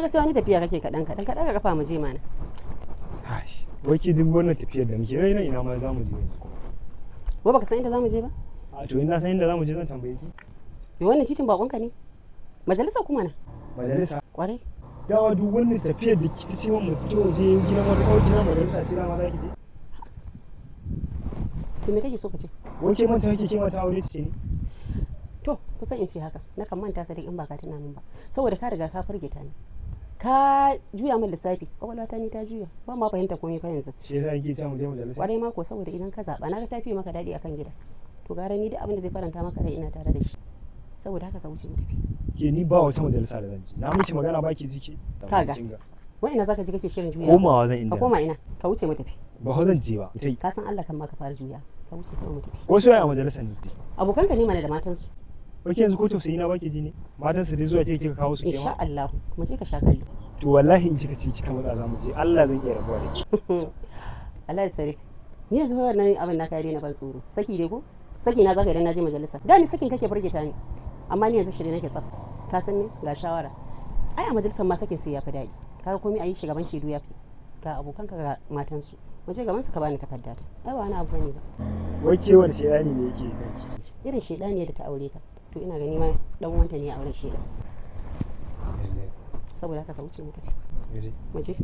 Ka sai wani tafiya kake kaɗan kaɗan, ka ɗaga kafa mu je mana. Wai ke duk wannan tafiyar da muke rai nan, ina ma za mu je yanzu kuma? Wai baka san inda zamu je ba? A to, ina san inda za mu je zan tambaye ki? Yo, wannan titin bakonka ne. Majalisa kuma na. Majalisa? Kwarai. Dawa duk wannan tafiyar da ki ta ce mu fito waje gidan wata kawai kina majalisa ce dama za ki je? To, me kake so ka ce? Wai ke manta kake, ke mata aure ce ne? To, kusan in ce haka. Na kan manta, Sadiq, in ba ka tuna min ba. Saboda ka riga ka firgita ni. Ka juya min lissafi, kwakwalwa ta ni ta juya. Ba ma fahimta komai fa yanzu. Shi yasa yake cewa mu je majalisa? Kwarai ma ko, saboda idan ka zaba na ga tafi maka daɗi akan gida. To, gara ni duk abin da zai faranta maka rai ina tare da shi. Saboda haka ka wuce mu tafi. Ke, ni ba wata majalisa da zan je. Na miki magana baki ji ke. Kaga. Wai ina zaka je kake shirin juya? Komawa zan inda. Ka koma ina? Ka wuce mu tafi. Ba ho zan je ba. Tai. Ka san Allah kan ma ka fara juya. Ka wuce kawai mu tafi. Wasu a majalisar ne? Abokanka ne mana da matansu. Wai ke yanzu ko tausayi na baki ji ne? Matan su dai zuwa ke kika kawo su ke Insha ma? Allah, mu je ka sha kallo. To, wallahi in kika ce kika matsa za mu je, Allah zan iya rabuwa da ke. Allah ya sare. Ni yanzu fa wannan abin naka ya daina ban tsoro. Saki dai ko? Saki na zaka idan na je majalisa. Da ni sakin kake firgita ni. Amma ni yanzu shirye nake tsaf. Ka san me? Ga shawara. Ai a majalisar ma sakin sai ya fi daɗi. Kaga komai ayi shi gaban shaidu ya fi. Ga abokanka, ga matansu. Mu je gaban su ka bani takarda ta. Ai ba wani abu bane ba. Wai ke wani shedani ne yake kanki? Irin shedani da ta aure ka. To, ina gani ma dan uwanta ne ya auren shedan. Saboda haka ka wuce mu tafi. Mu je. Mu je.